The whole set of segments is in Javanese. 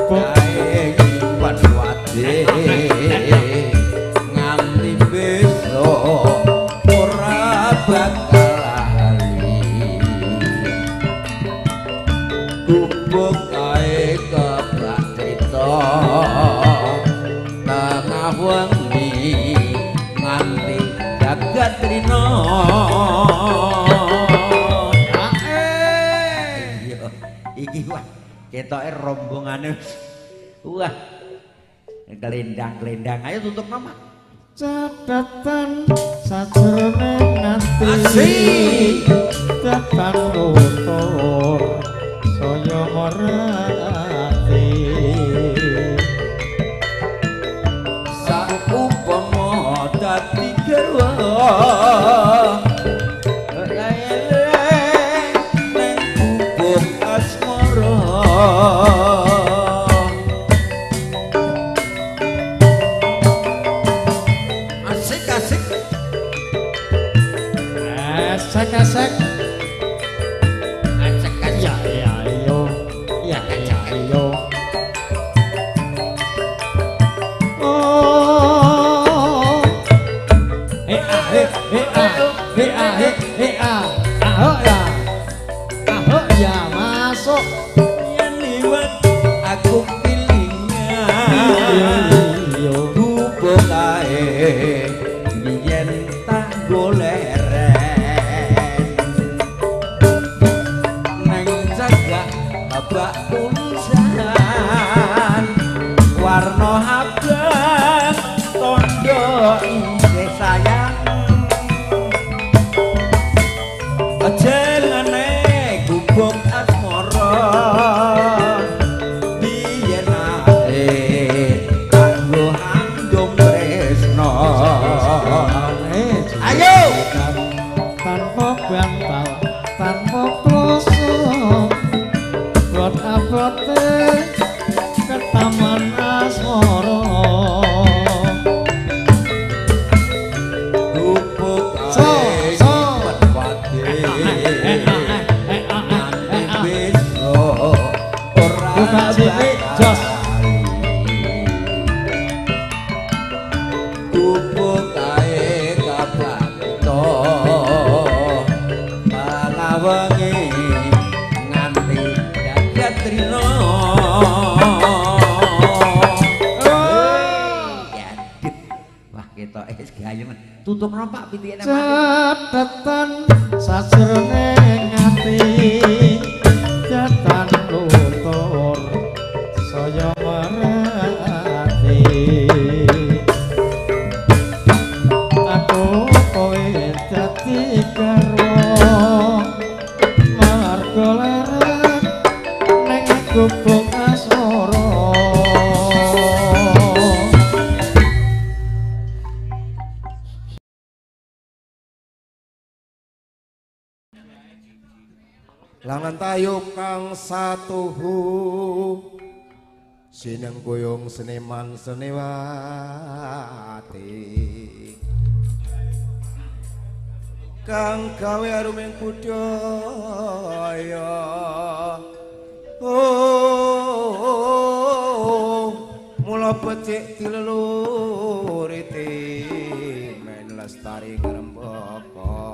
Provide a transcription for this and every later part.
Kae nyimpen wade nganti besok ora bakal lali. Gubuk kae kebak crita tengah wengi nganti jagat rina. Iki wah ketoke rombongane wah kelendang-kelendang. Ayo tutup nama catatan sajroning ati catatan lutur saya merati saupama dadi garwa neng gubuk asmara. Asik asik asik asik asik asik ya ya yo ya ya yo oh eh a eh eh a eh a eh eh a aho ya aho ya masuk yen liwat aku pilingan gubuk kae biyen tak goleren neng cagak babak tulisan warna abang tondo isih sayang jenenge gubuk asmara biyen ae kanggo andum tresno. Ayo tanpa bantal tanpa kloso buat abote ke taman asmara gubuk so kae so nyimpen wade nganti besok ora buka cilik jos bakal gubuk kae kabak to tengah wengi nganti jagat rina. Wah ketoke wis gayeng. Tutup Pak pitike nang mati. Catatan sajroning ati catatan lutur saya merati aku kowe dadi garwa marga leren ning gubuk asmara. Langan tayub kang satuhu sineng guyung seniman seniwati kang gawe aruming budaya oh mula becik dileluriti men lestari ngrembaka.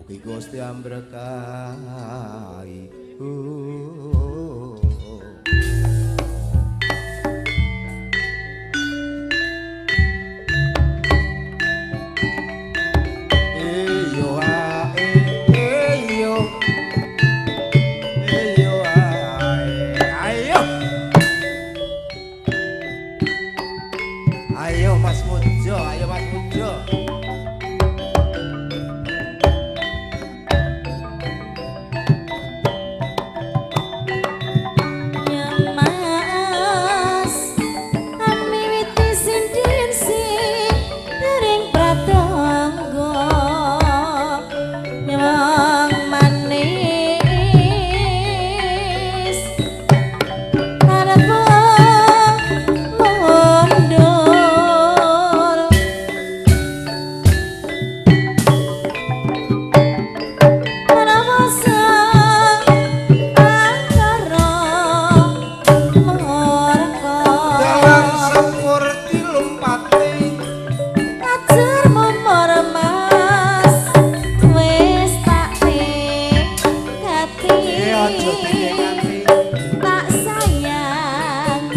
Mugi Gusti amberkahi. Iyo ae iyo iyo ae ayo ayo Mas Mujo, ayo Mas Mujo. Aja dikekati. Tak sayang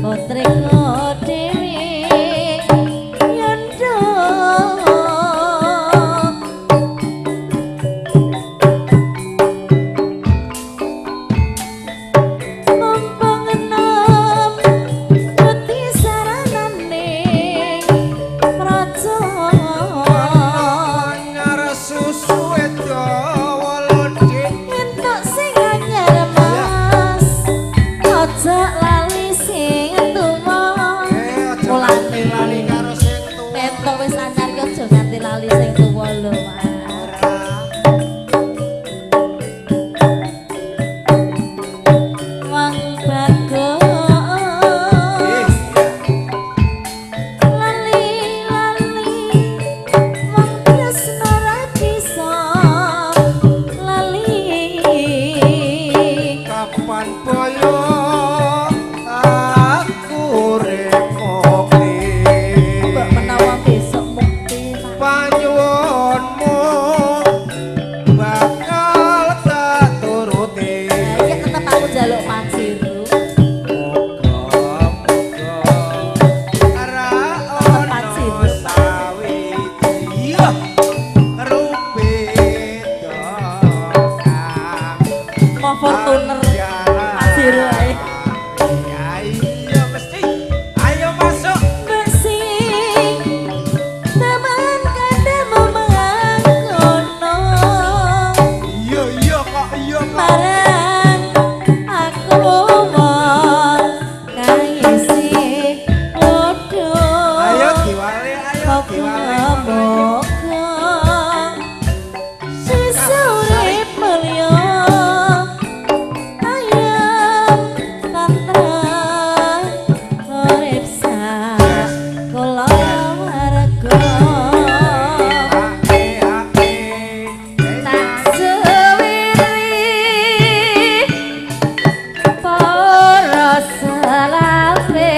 putriku dhewe yondo. Mumpung enom dadi saranane praja. Anyar susu dawa lodhe. Entuk sing anyar Mas, aja lali sing tuwa. Aja Mulane lali karo sing tuwa. Entuk wis anyar ki aja nganti lali sing tuwa lho Mas. Wong bagus lali lali wong tresno ra bisa lali. Kapan boyo aku repoti. Mbok menawa besok mukti Pak. Panyuwunmu bakal tak turuti. Ya tetep aku njaluk Pajero. Muga-muga ora ono Pajero, Pak. sawiji rupi kang Mau Fortuner Pajero ae. Ya iya mesti. Ayo masuk. Besing temen kandamu mangkono. Iya iya kok iya kok. Marang aku wong kaisi bodho. Ayo diwale, ayo diwale. Muga-muga sisa urip mulya ayem tentrem urip sak kulawarga. Ae ae. Tak suwiri para selawe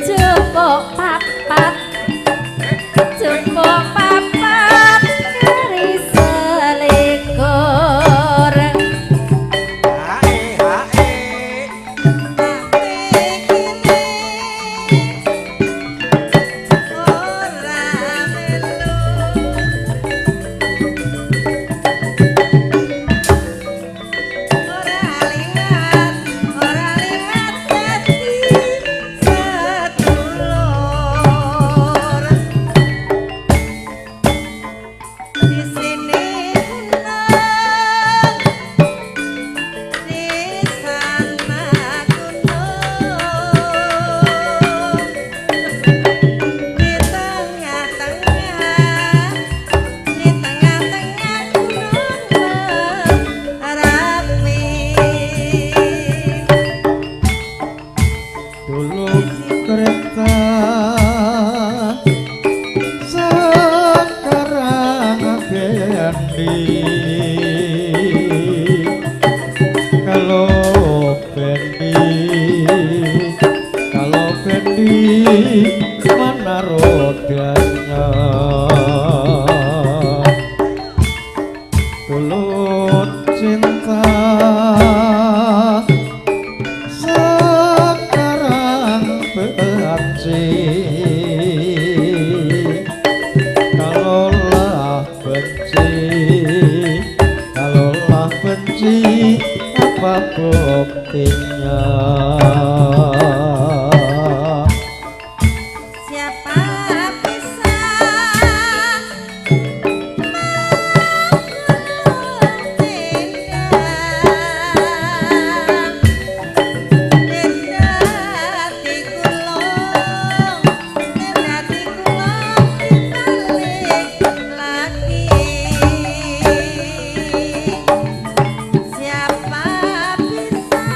jupuk papat, jupuk papat kari selikur. Ae ae. Dulu kereta sekarang bendi. Kalau bendi, kalau bendi mana rodanya. Dulu cinta sekarang benci. Kalaulah benci, kalaulah benci apa buktinya. Siapa bisa siapa bisa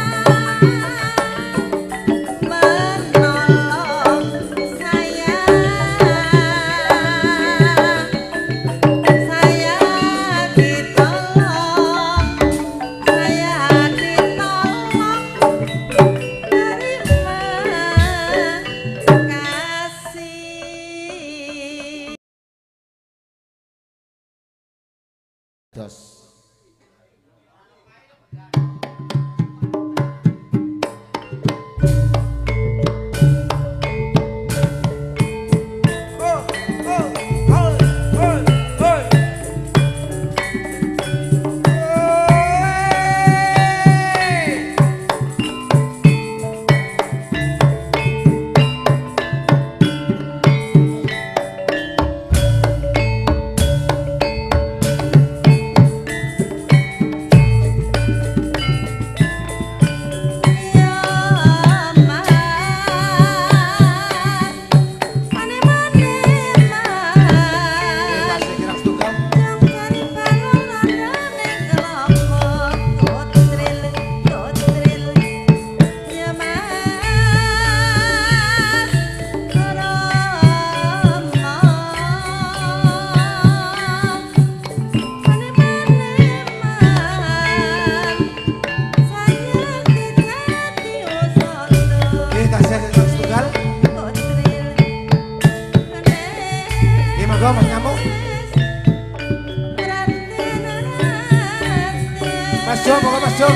Mas Jo, monggo Mas Jo.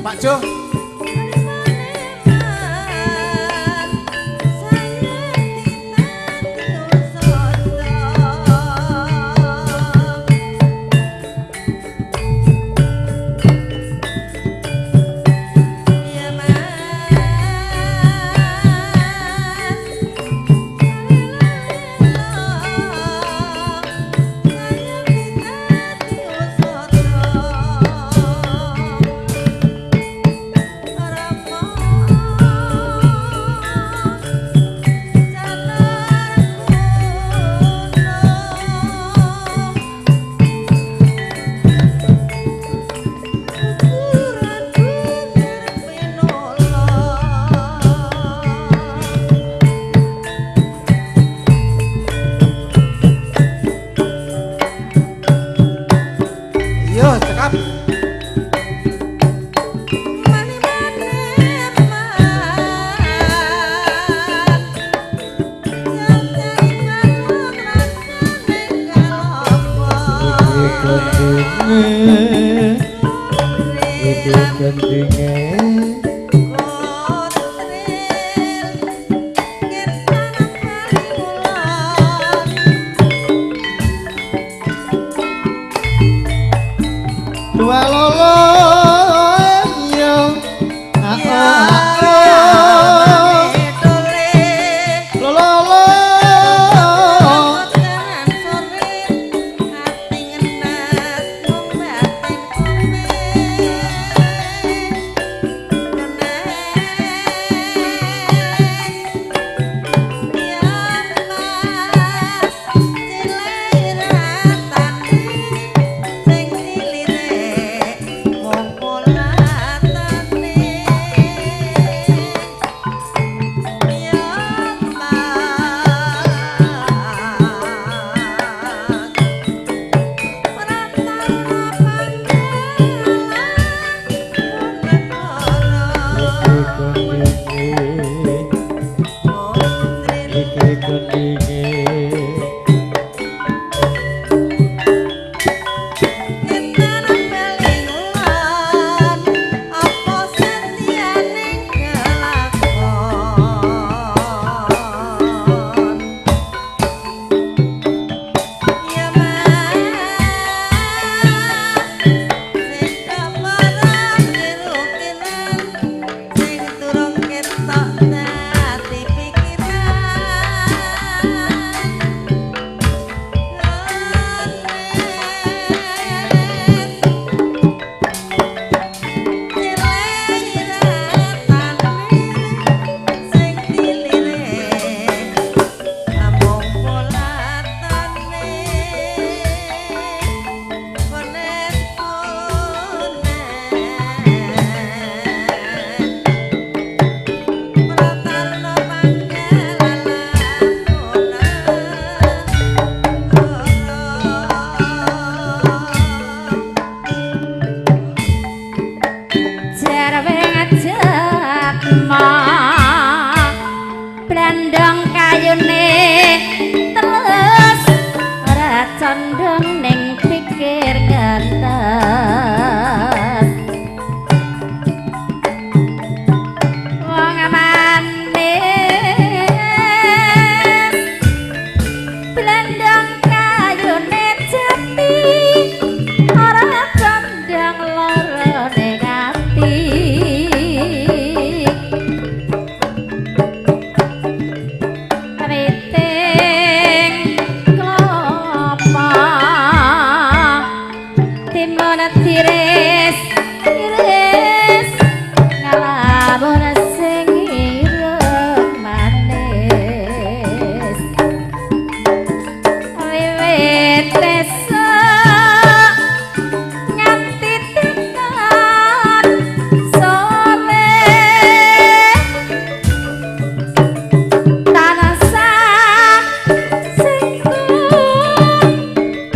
Pak Jo.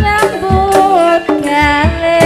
Nyambut gawe.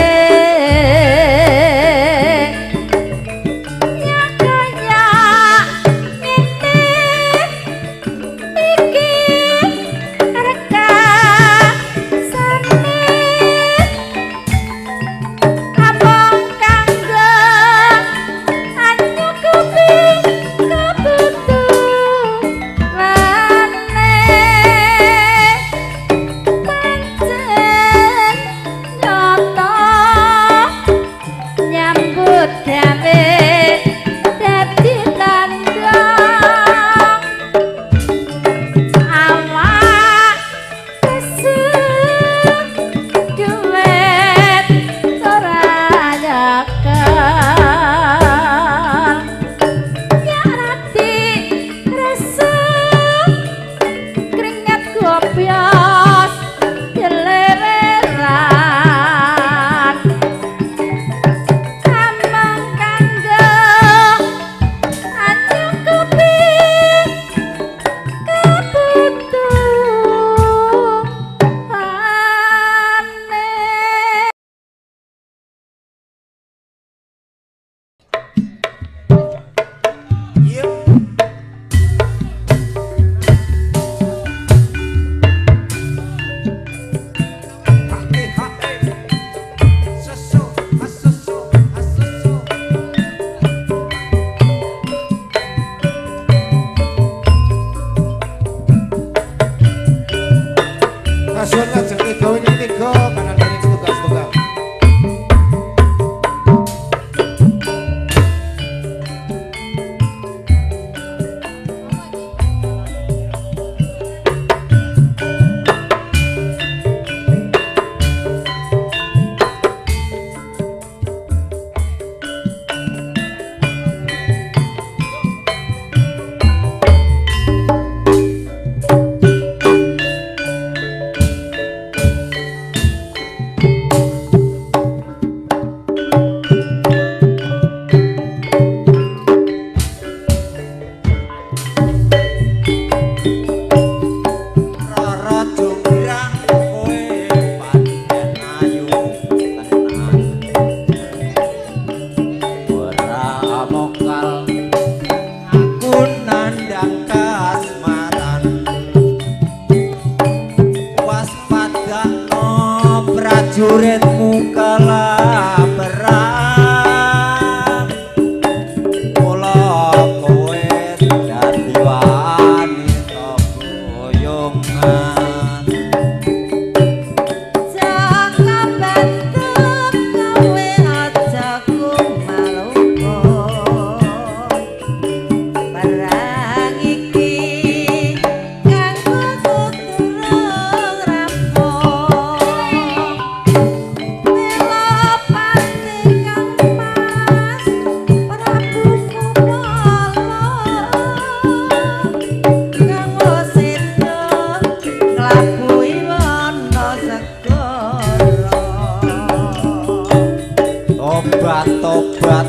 Tobat-tobat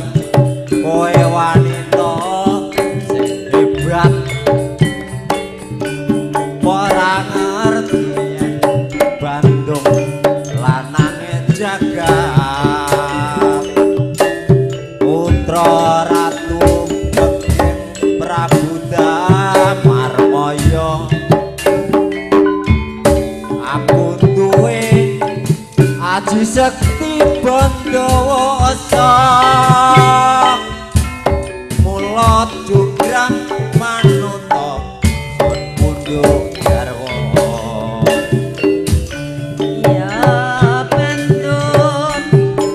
kowe wanita sing hebat, ora ngerti yen Bandung lanange jagat. Putra Ratu Peking Prabu Damarmaya, aku duwe aji sekti Bondowoso. Mula jograng manuta sun mundhuk garwa. Ya Bandung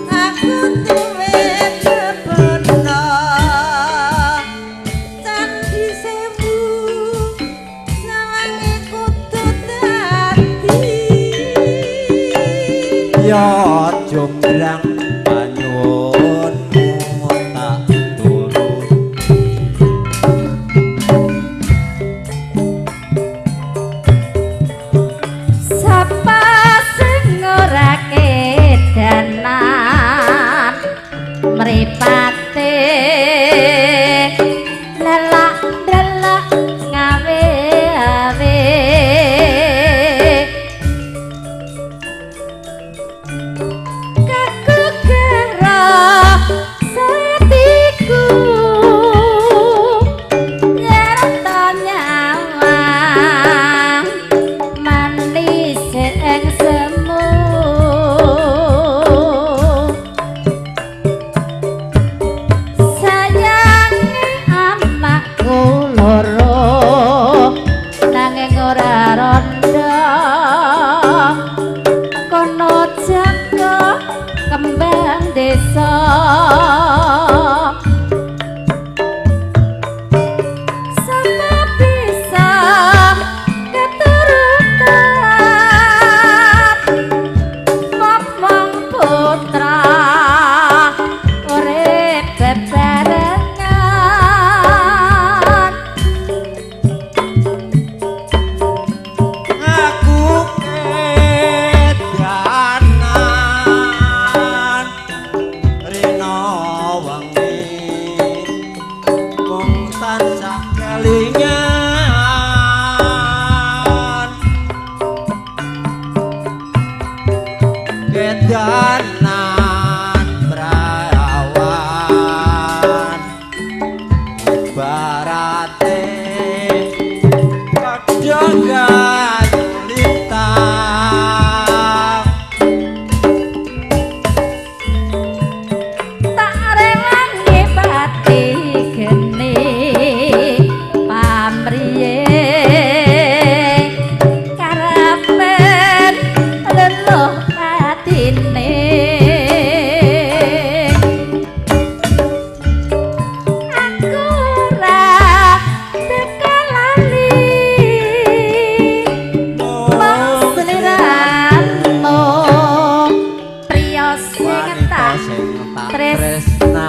aku duwe bebana, candhi sewu sawange kudu dadi. Ya jograng panyuwunmu tak turut. Sapa sing ora kedanan mripate lelak-lelak ngawe-awe. Kakugera satiku nyerta nyawang manis ing semu. Sayange anakku loro nanging ora rondo, kono jaga kembang desa. Sapa bisa keturutan momong putra urip bebarengan. Aku kedanan rina wengi mung tansah kelingan. Kedanan prawan ibarate padha gayu lintang. Tak rewangi pati geni pamriye karapen leluh patine. Aku ora teka lali mung sliramu priya sing tak tresnani.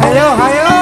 Ayo, ayo.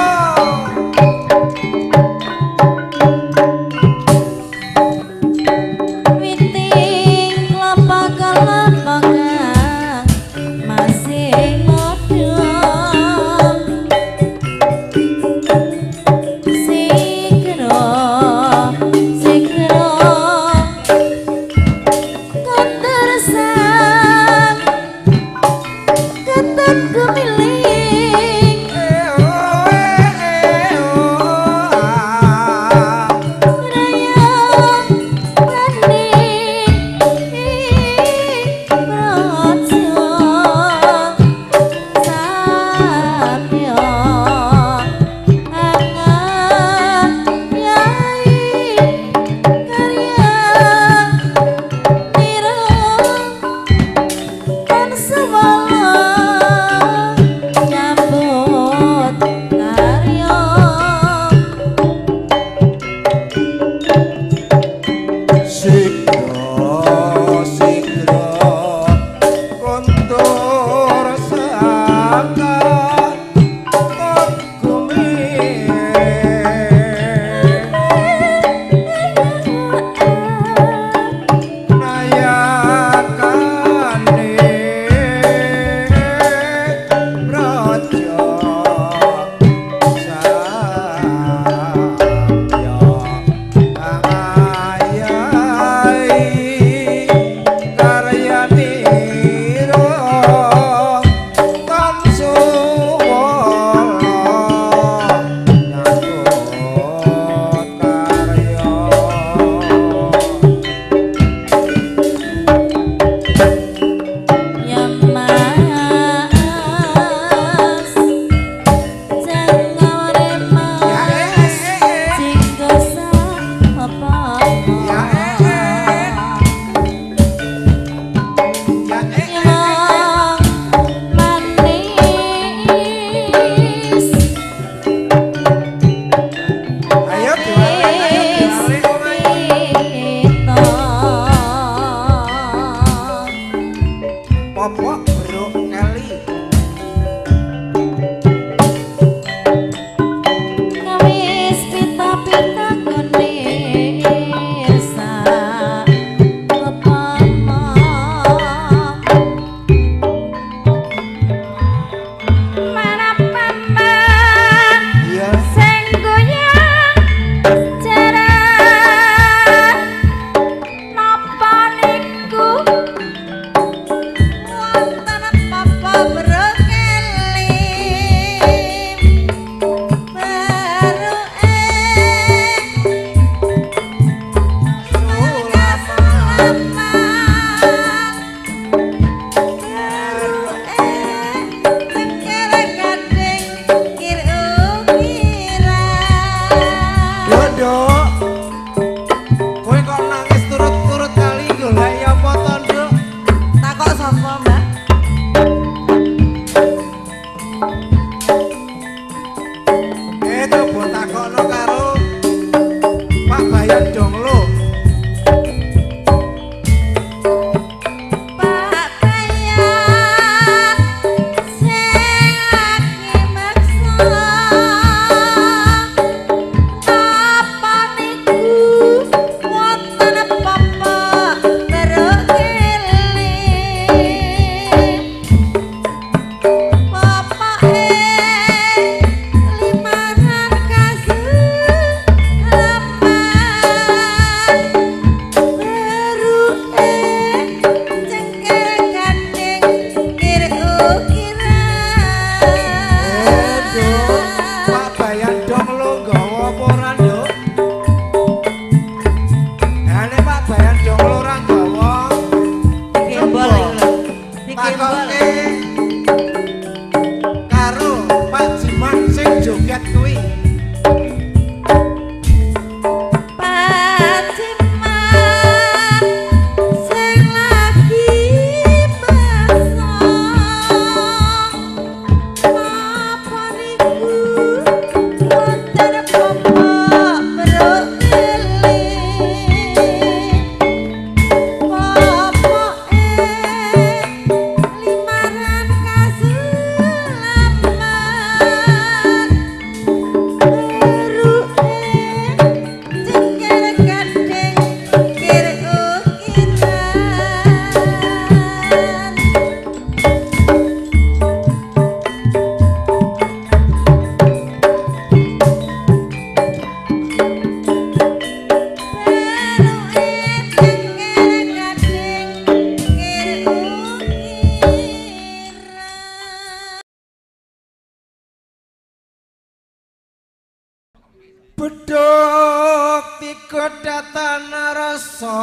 Bedhog tiga datana rasa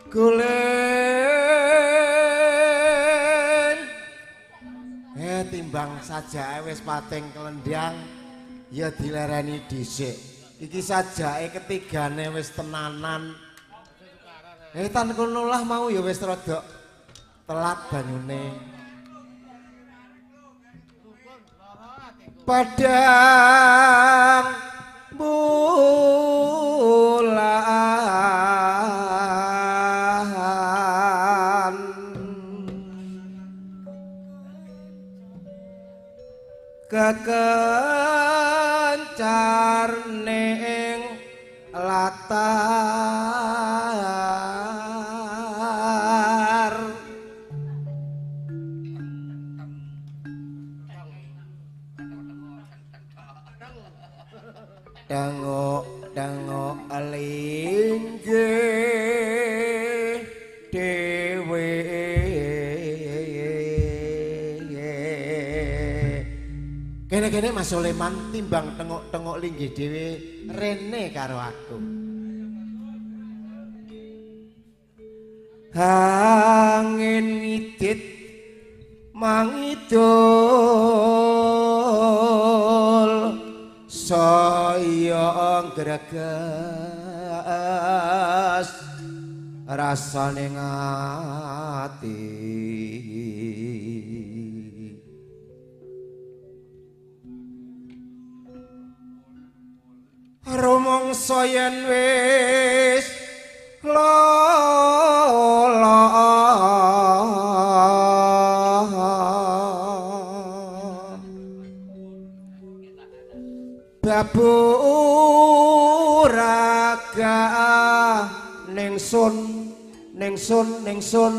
gulen. Timbang sajake wis pating kelendhang ya dilereni dhisik. Iki sajake ketigane wis tenanan. Tan kono lah mau ya wis rada telat banyune. Padang bulan kekencar ning latar, dengok-dengok linggih dhewe. Kene-kene Mas Soleman timbang tengok-tengok linggih dhewe rene karo aku. Angin ngidit mangidul saya greges rasane ngati. Rumangsa yen wis lala babu raga ningsun ningsun ningsun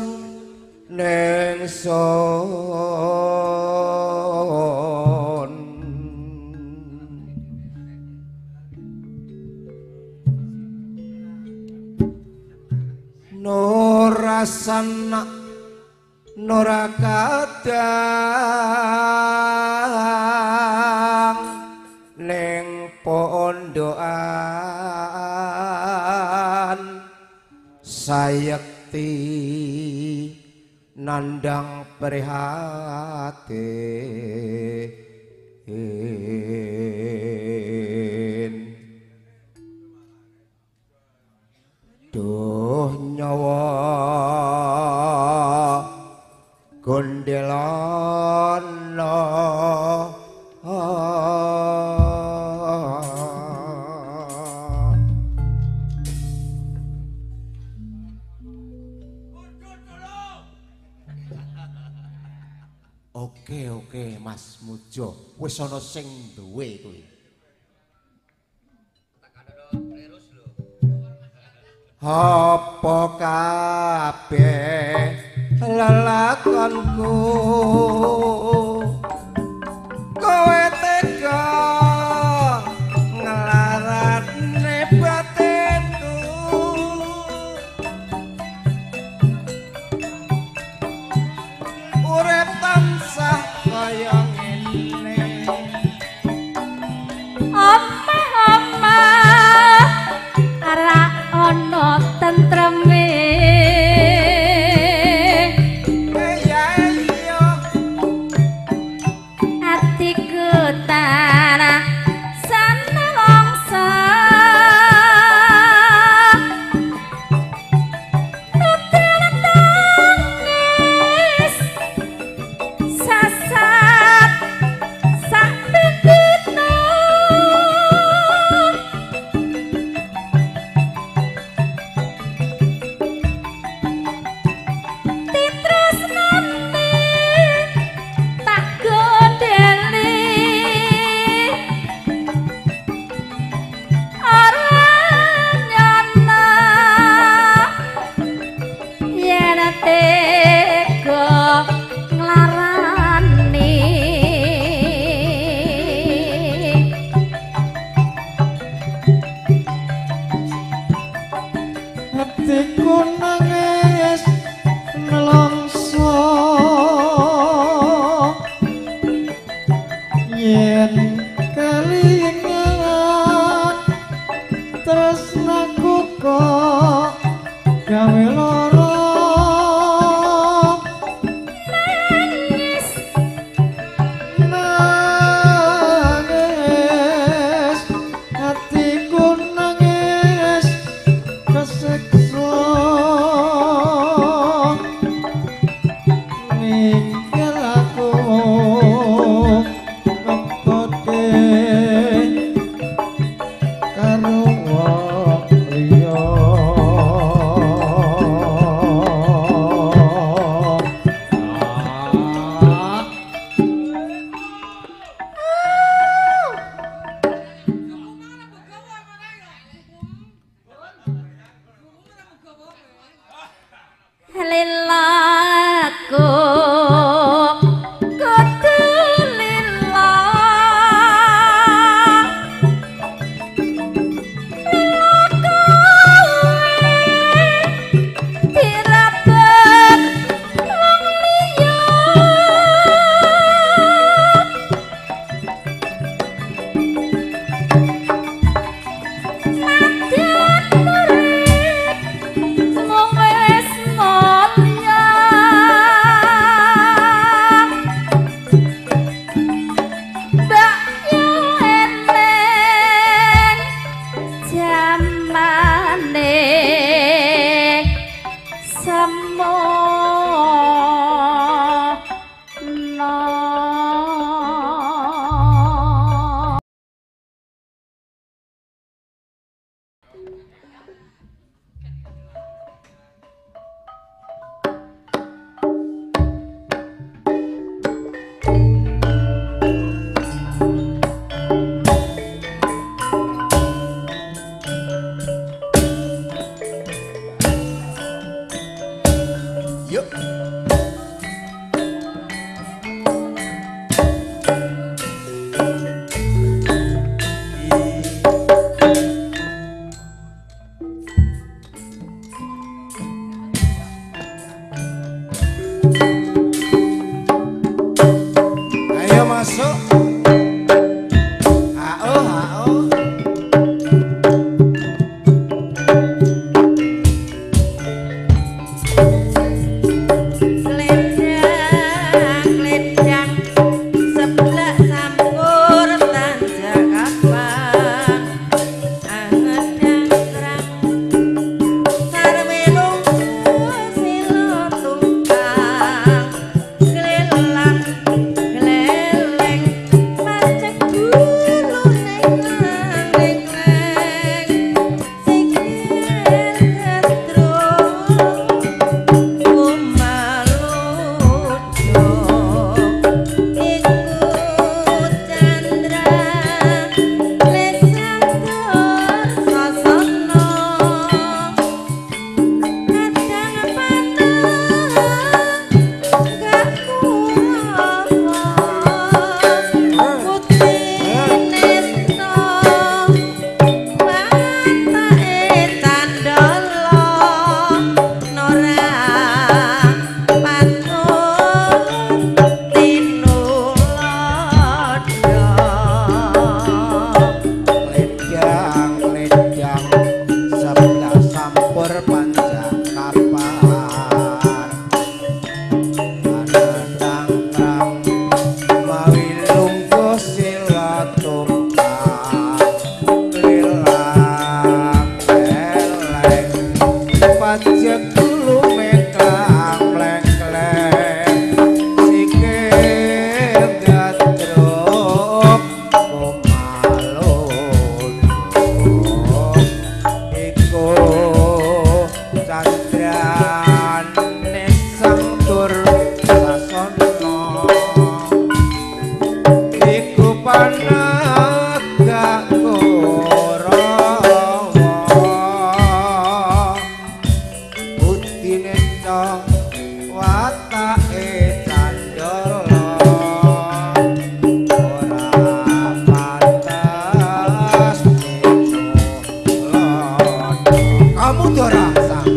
ningsun. Nora sana nora kadang ning pondokan sayekti nandang prihatin. Duh nyawa gondelana. Oke oke Mas Mujo, wis ana sing duwe kuwi. Apa kabeh lelakonku kowe tega nglarane batinku, urip tansah kaya ngene. Omah-omah ora ana tentreme, atiku tanah sanelongsa, tangis sasat sak pindhita. Atiku nangis nelongso yen kelingan Ha-oh. Klendang-klendang sebelah sampur tanjak kapan angedang terang sarwe lungguh sila tumpang glelang gleleng pacek dulu neng neng sikil ketruk kumaludo iku candra lesang sasana kadang panah gak kuwas putih nesta watake candala nora patut tinulodo. Ledang ledang sebelah sampur panjang kapan anandang terang mawi lungguh sila tumpang lilang eleng pajek gulu meklang mleng-kleng sikil gadruk kumaluduk iku candrane sang tur sasana iku panegak Kurawa budine watake candala ora pantes tinulodo. Kamu Dora sang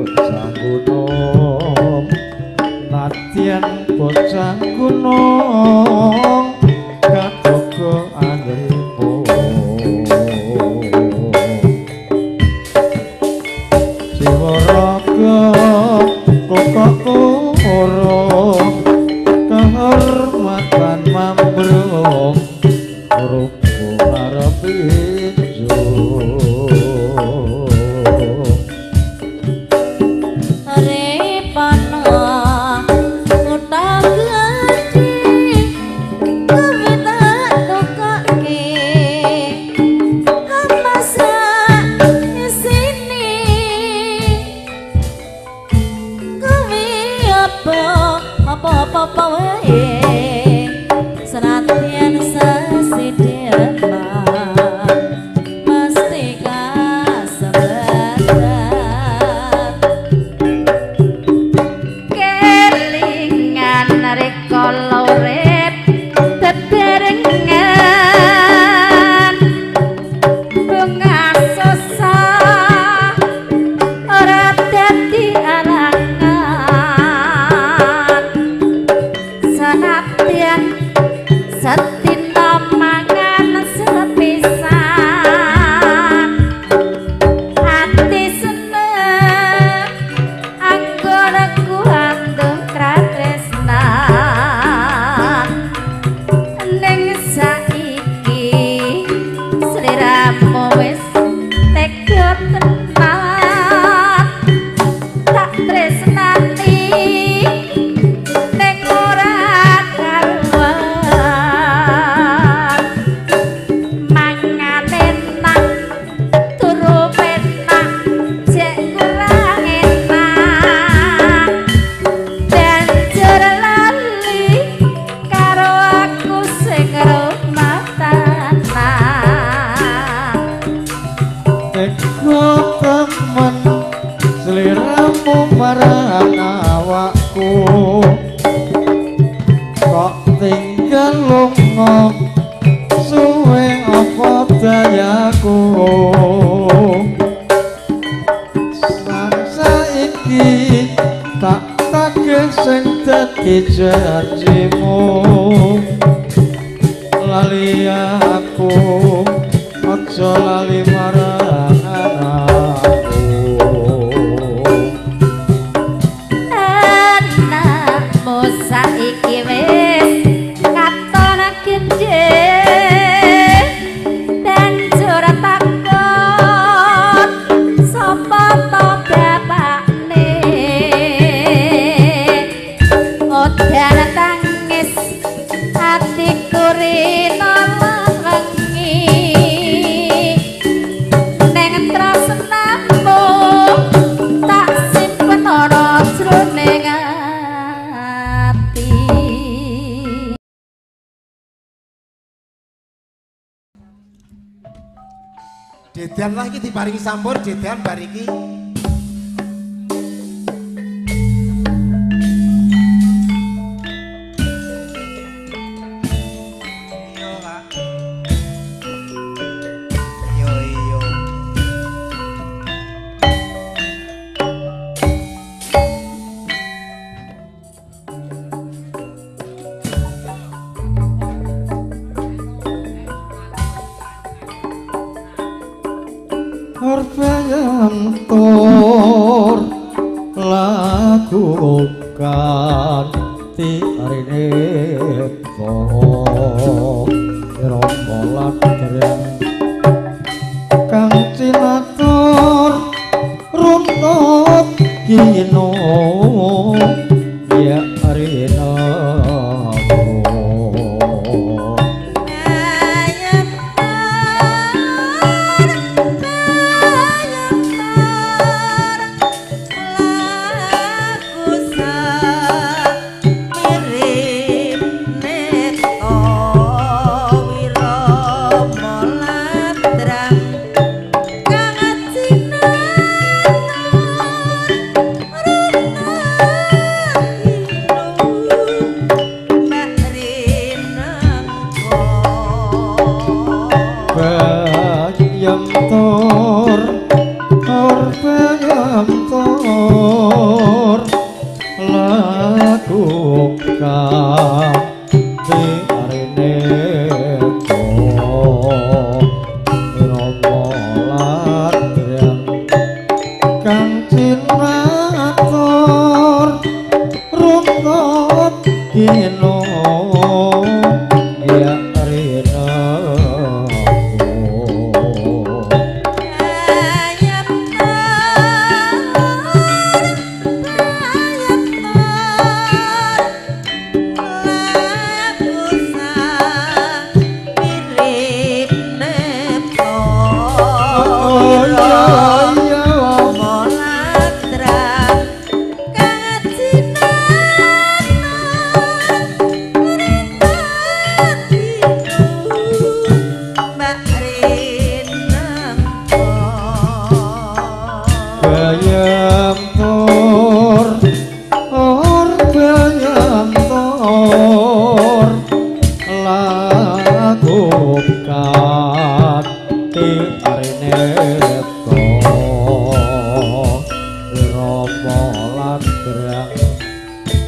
bocah gunung, nadyan bocah gunung katoga angripung. Jiwa raga kok urung kehormatan mambrung rupa arep ijo. Dedan lah iki diparingi sampur, dedan bar iki. Iya, Pak. Iya, iya. Tur lagu kanthi arine irama ladrang kang cinatur runtut kino ya arina. Kang tur lagu kanthi arene Rama ladrang kang cinatur runtut dino ya rena.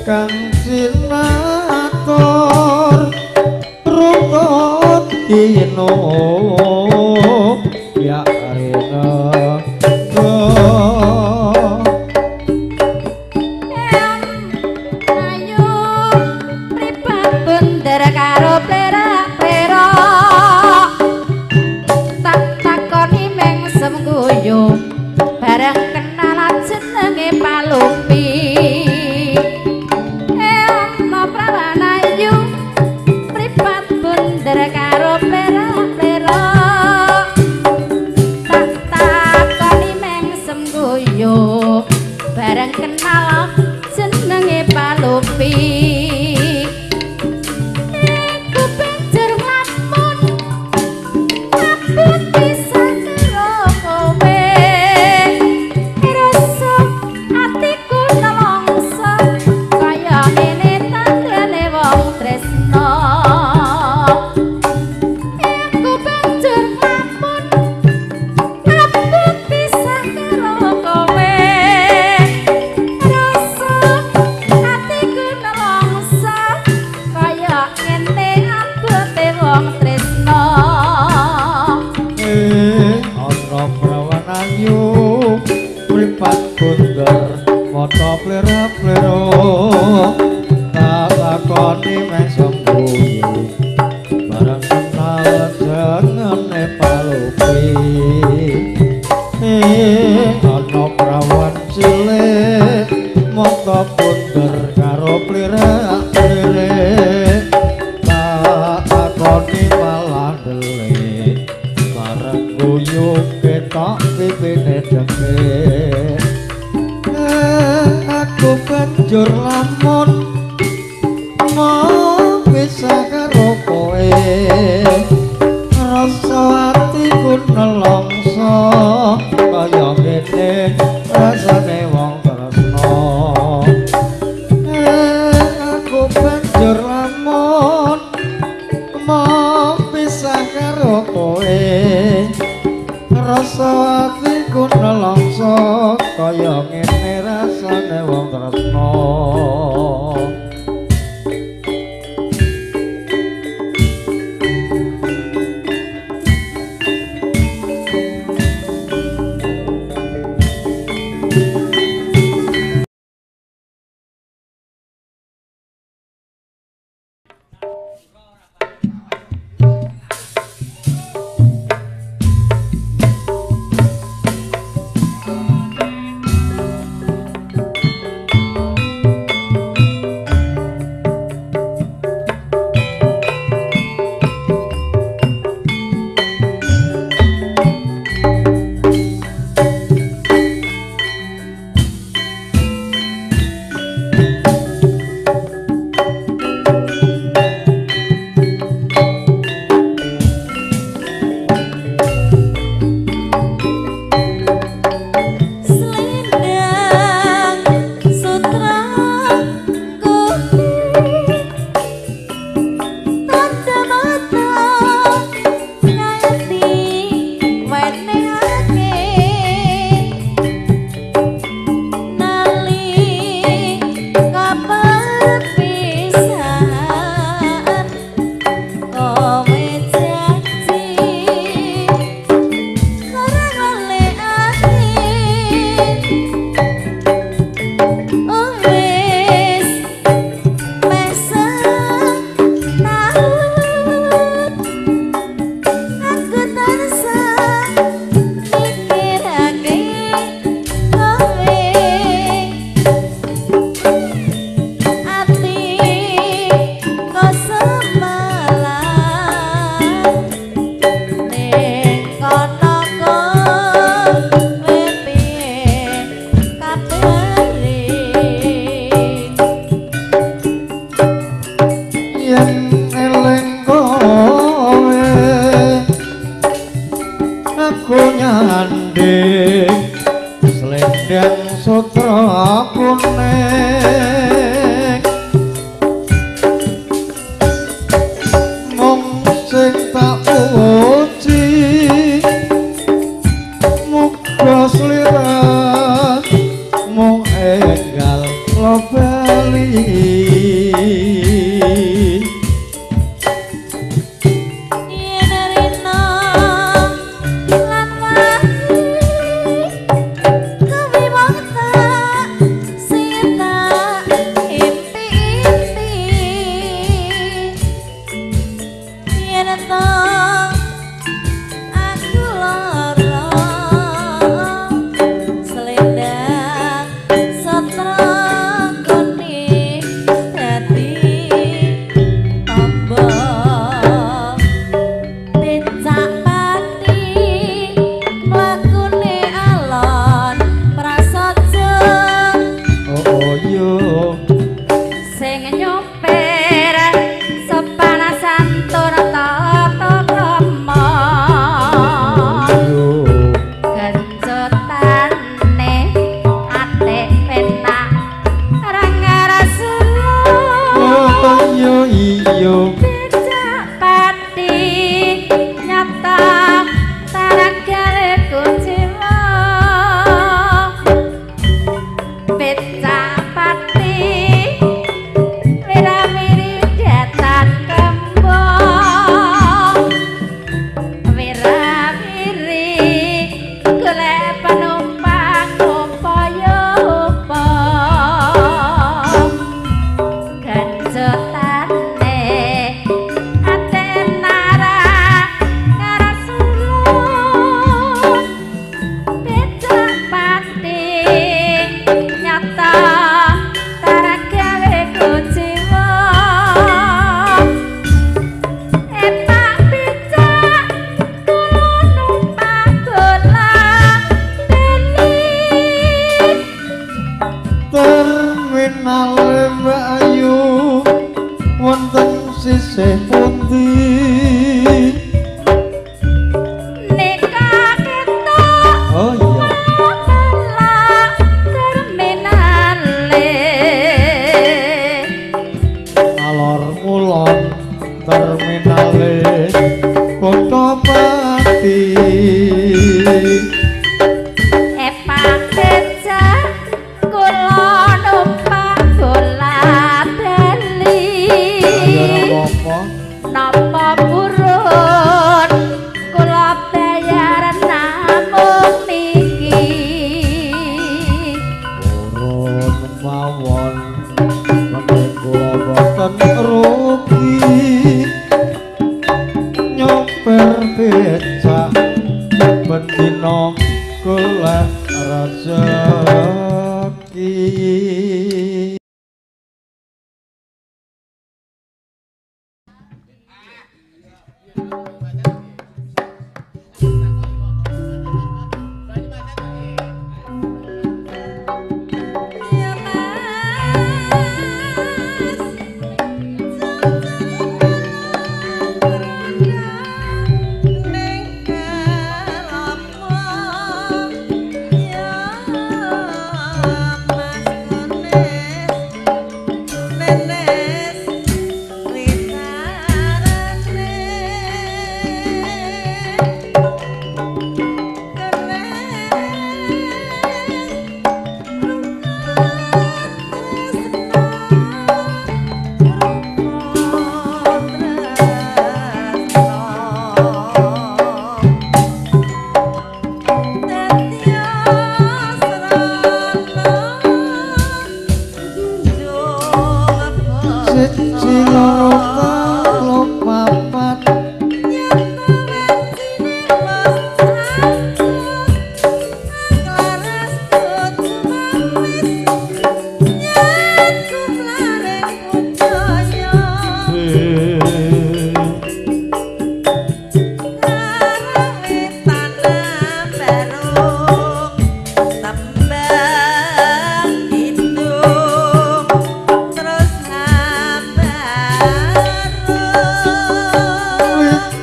Kang cinatur runtut dino ya rena. Ayo mripat bunder karo plerak-plerok tak takoni meng semguyu bareng kenalan jenenge Palupi. Karo plerak-plerok tak takoni meng semguyu bareng kenal jenenge Palupi. Iku banjur nglamun abot pisan karo kowe rasa atiku nelongso kaya ngene tandane wong tresno. Bunder mata plera-plera tak takoni meh sembuyu bareng kenal jenenge Palupi. Ana prawan cilik mata bunder karo plera-plere tak takoni malah ndelik bareng guyu ketok pipine dengkek. Aku banjur lamun mau pisah karo kowe rasa atiku nelongso kaya ngene rasane wong tresno. Aku banjur lamun mau pisah karo kowe rasa atiku nelongso kaya ngene rasane wong tresno. Kuning mung sing tak puji muga sliramu enggal lobali.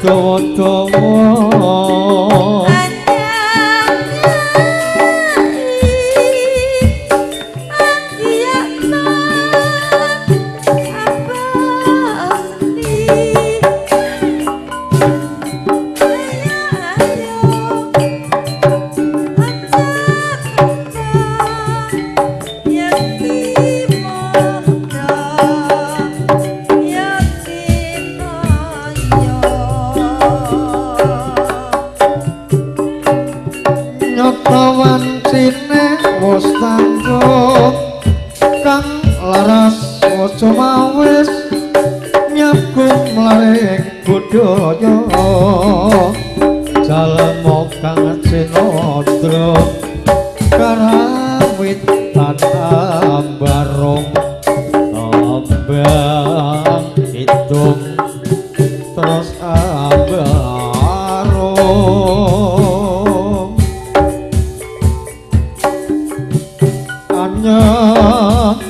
Dawa-dawa. ambarung tembang kidung terus ambarung anyang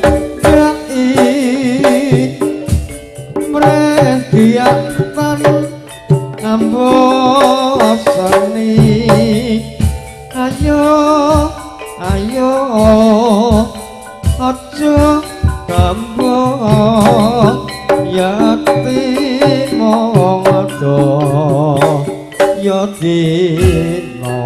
ambosani ayo ayo aja gambo yati modo ya dinoyo.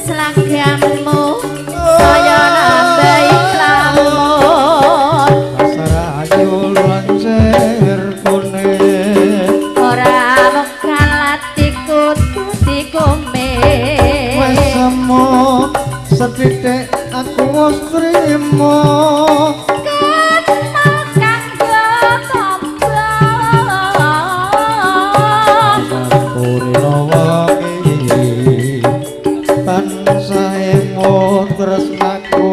Selagamu saya nambahi lamun serayu lancer kuning ora mekal atiku dadi kume wis semo sethithik aku wis trimo kenal kanggo tombo tansah tresnaku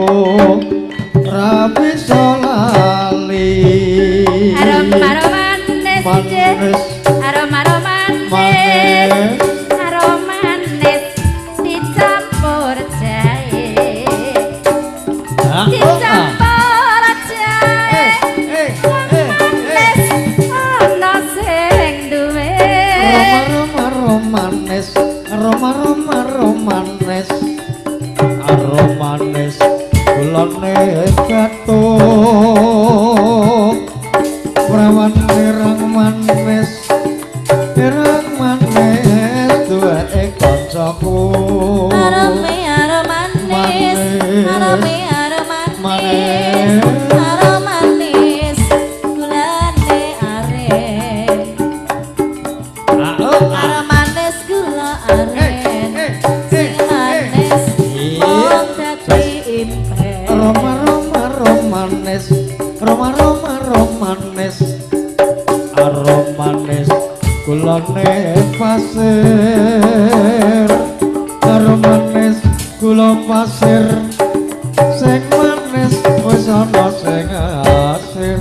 ra bisa lali. Aroma-aroma manis, aroma-aroma manis, aroma manis dicampur jahe, dicampur jahe, manis ana sing duwe. Aroma-aroma manis, aroma-aroma manis, aroma manis gulane gatuk. Prawan ireng manis, ireng manis duweke kancaku. Arome manis, arome manis, arome manis gulane aren. Arome manis gula aren, sing manis mung dadi impen. Aroma manis, aroma manis, aroma manis gulane pasir, aroma manis gula pasir, sing manis wis ana sing asir.